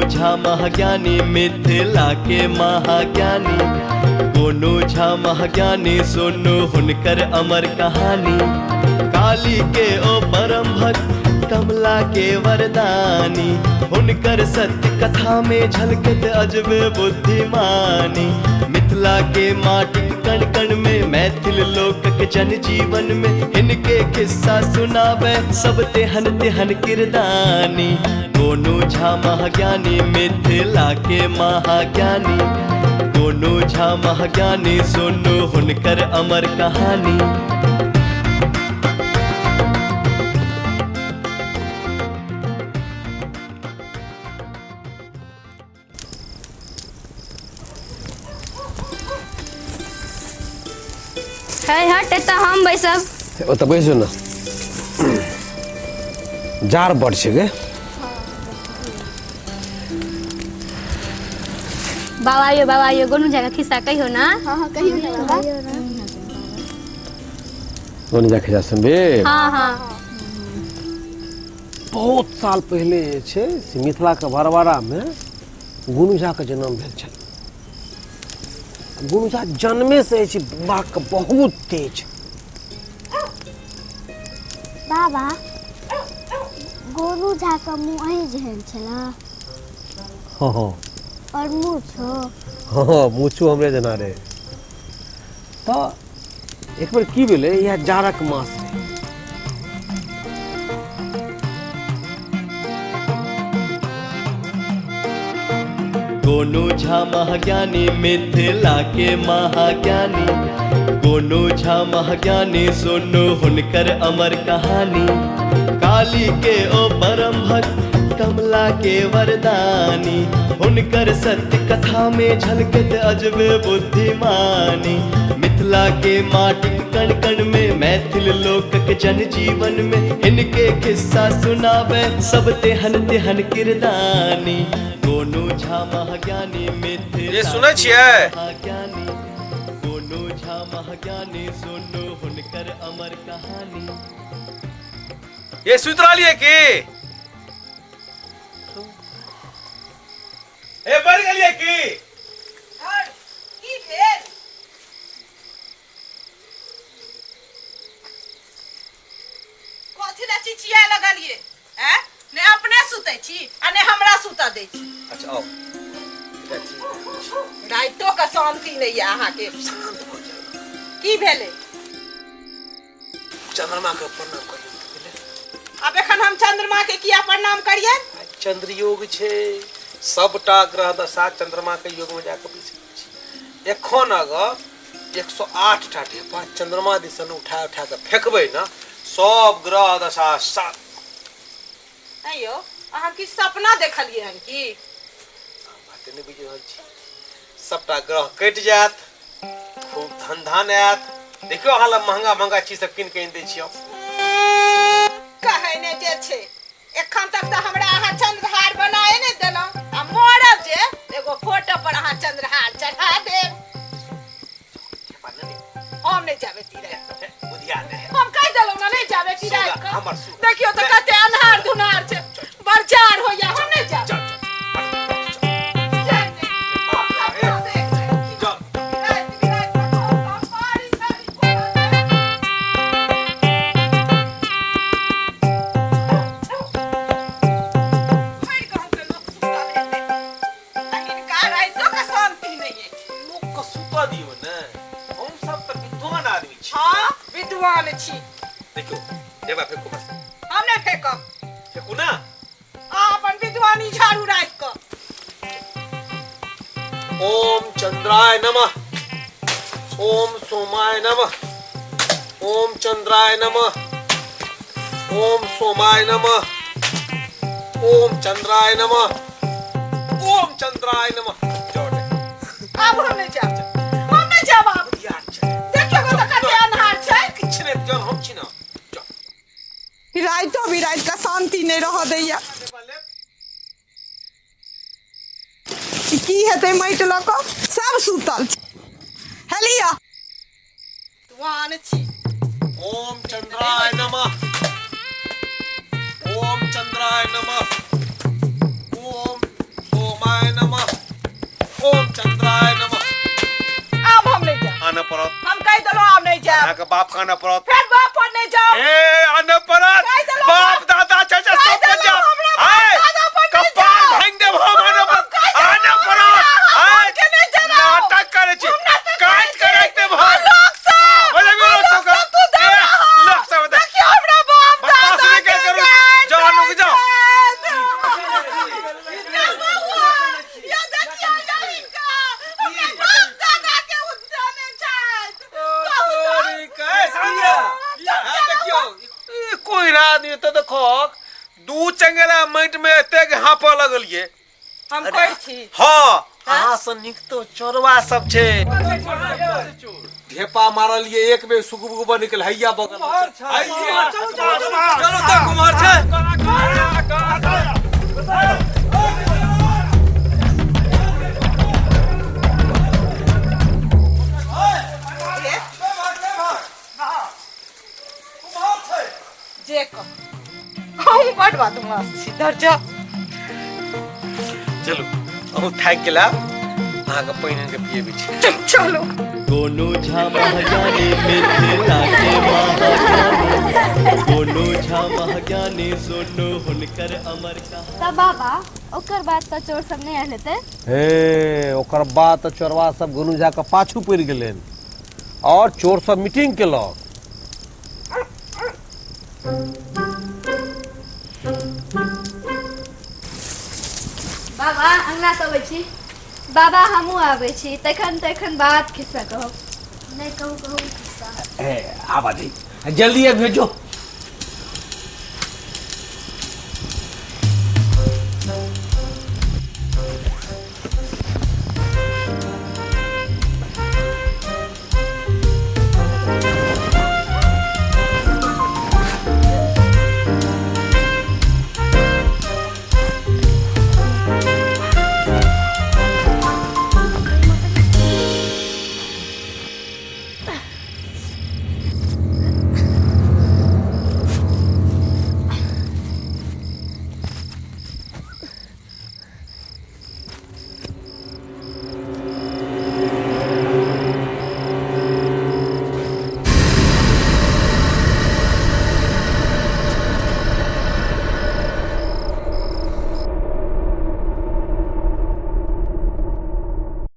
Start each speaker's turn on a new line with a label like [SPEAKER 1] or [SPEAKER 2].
[SPEAKER 1] झा महाज्ञानी मिथिला के महाज्ञानी। गोनू झा महाज्ञानी सुनू हुनकर अमर कहानी। काली के ओ परम भक्त कमला के वरदानी, हुनकर सत्य कथा में झलकत अजबे बुद्धिमानी। मिथिला के माटी कण कण में मैथिल लोकक जन जीवन में इनके किस्सा सुनावे सब तेहन तेहन किरदानी। गोनू झा महाज्ञानी मिथिला के महाज्ञानी। गोनू झा महाज्ञानी सुनू हुनकर अमर कहानी।
[SPEAKER 2] है हट एतऽ हम बैसब।
[SPEAKER 3] ओतऽ बैसू ने, जार बड़ छै गे।
[SPEAKER 2] बाबा यो, बाबा यो, गोनू झा के खिस्सा कहियो ना।
[SPEAKER 4] हाँ हाँ कहियो ना बाबा।
[SPEAKER 3] गोनू झा खिस्सा सुनबे?
[SPEAKER 2] हाँ हाँ।
[SPEAKER 3] बहुत साल पहिले जे छै से मिथिला के बरवारा में गोनू झा के जन्म भेल छल। गोनू झा जन्मे से अछि दिमाग के बहुत तेज।
[SPEAKER 4] बाबा गोनू झा के मुँह अहीं जेहन छला?
[SPEAKER 3] हाँ हाँ।
[SPEAKER 4] और मूछो?
[SPEAKER 3] हाँ हाँ मूछो हमरे जेना रहे। तो एक बेर की भेलै, इएह जाड़क मास रहे।
[SPEAKER 1] गोनू झा महाज्ञानी मिथिला के महाज्ञानी। गोनू झा महाज्ञानी सुनू हुनकर अमर कहानी। काली के ओ परम भक्त कमला के वरदानी, हुनकर सत्य कथा में झलकत अजबे बुद्धिमानी। मिथिला के माटी कण कण में मैथिल लोकक जन जीवन में इनके किस्सा सुनावे सब तेहन तेहन किरदानी। गोनू झा महाज्ञानी मिथिला
[SPEAKER 3] सुनै छियै?
[SPEAKER 1] महाज्ञानी। गोनू झा महाज्ञानी सुनू हुनकर अमर कहानी।
[SPEAKER 3] ये सुति रहलियै की? ए बढ़ गेलियै की?
[SPEAKER 5] की भेल? कथी लए चिचिया लगलियै? हैं? ने अपने सुतै छी आ ने हमरा सुतऽ दै छी।
[SPEAKER 3] अच्छा आओ।
[SPEAKER 5] राइतो के शांति नहीं है अहाँके।
[SPEAKER 3] शांत भऽ जाउ।
[SPEAKER 5] की भेलै?
[SPEAKER 3] चंद्रमा के प्रणाम करियौ।
[SPEAKER 5] आब एखन हम चंद्रमा के किया प्रणाम करियै?
[SPEAKER 3] चंद्र योग छै, सबटा ग्रह दशा चंद्रमा के योग में जाके बैसै छै। एखन अगर 108 टा ढेपा चंद्रमा दिसन उठा उठा के फेंकबै ना, सब ग्रह दशा सात।
[SPEAKER 5] अयो अहाँ की सपना देखलियै हन की?
[SPEAKER 3] बात नहि बुझि रहल छी। सबटा ग्रह कटि जायत, खूब धन धान आयत। देखियौ अहाँ लग महंगा महंगा चीज सब कीन के आनि दै छियै।
[SPEAKER 5] कहै ने जे छै एखन तक तऽ हमरा अहाँ चंद्रहार बनाए नहि देलहुँ, आ मरब जे एगो फोटो पर अहाँ चंद्रहार चढ़ा देब। हम नहि जाबे हम कहि देलहुँ ने नहि जाबे देखियौ तऽ कते अन्हार धुनार छै, बड़ जाड़ होइया, हम नहि जाब।
[SPEAKER 3] देखियौ देबा फेंकू बस।
[SPEAKER 5] हम नहि फेंकब।
[SPEAKER 3] फेंकू ना।
[SPEAKER 5] अहाँ अपन विद्वानी झाड़ू राखि कऽ।
[SPEAKER 3] ओम चंद्राय नमः, ओम सोमाय नमः, ओम चंद्राय नमः, ओम सोमाय नमः, ओम चंद्राय नमः, ओम चंद्राय नमः।
[SPEAKER 5] आब हम नहि जायब, हम नहि जायब आब। देखियौ तऽ कते अन्हार छै।
[SPEAKER 3] किछु नहि, जल हम छी ना।
[SPEAKER 5] राइतो भी राति के शांति नहीं रह दैया। की हेतै माटि लऽ कऽ सब सुतल छै। हेलिया वान छी।
[SPEAKER 3] ओम चंद्राय नमः, ओम चंद्राय नमः, ओम अहाँ के बाप खाना पड़त।
[SPEAKER 5] फेर बाप पर नहीं जाओ।
[SPEAKER 3] ए आने पड़त। बाप दादा चाचा सब पर जाओ। आए कपार भांग देब हम। आने पड़त, आने पड़त। आए
[SPEAKER 5] के नहीं जराओ।
[SPEAKER 3] नाटक करे छी, काट के राख देब हम।
[SPEAKER 5] लोक सब,
[SPEAKER 3] बोले लोक सब
[SPEAKER 5] तू दे
[SPEAKER 3] लोक सब
[SPEAKER 5] देखियो हमरा बाप दादा
[SPEAKER 3] के करू। जाओ रुक जाओ।
[SPEAKER 5] यो देखियो यो इनका हमरा बाप दादा के उठाने छथि।
[SPEAKER 3] तोरी के संगे देखियो ई कोई आदमी त देखो दू चंगेरा माटि में एतेक हाँपऽ लगलिए।
[SPEAKER 5] हम कहै छी
[SPEAKER 3] हां, अहाँ से नीक तो चोरवा सब छै। ढेपा मारलिए एक बेर सुगबुगबा निकल हैया बगल।
[SPEAKER 1] चलो चलो त कुम्हार छै।
[SPEAKER 5] जे कह हम बड बदमाश छी। धर जा
[SPEAKER 3] चलू अहूँ थाकि गेला, अहाँके पानि आनि के पिएबै छी।
[SPEAKER 5] चलू।
[SPEAKER 1] गोनू झा महाज्ञानी मिथिला के महाज्ञानी, गोनू झा महाज्ञानी सुनू हुनकर अमर कहानी।
[SPEAKER 2] तब बाबा ओकर बाद तऽ चोर सब नहि आयल हेतै?
[SPEAKER 3] हे ओकर बाद तऽ चोरवा सब गोनू झा के पाछू पड़ि गेलनि और चोर सब मीटिंग केलक।
[SPEAKER 2] बाबा अंगना से अबै छी। बाबा हमहूँ आबै छी। तखन तखन बात खिस्सा कहब।
[SPEAKER 4] नहि कहू कहू खिस्सा।
[SPEAKER 3] ए आबा दी, जल्दी भेजो।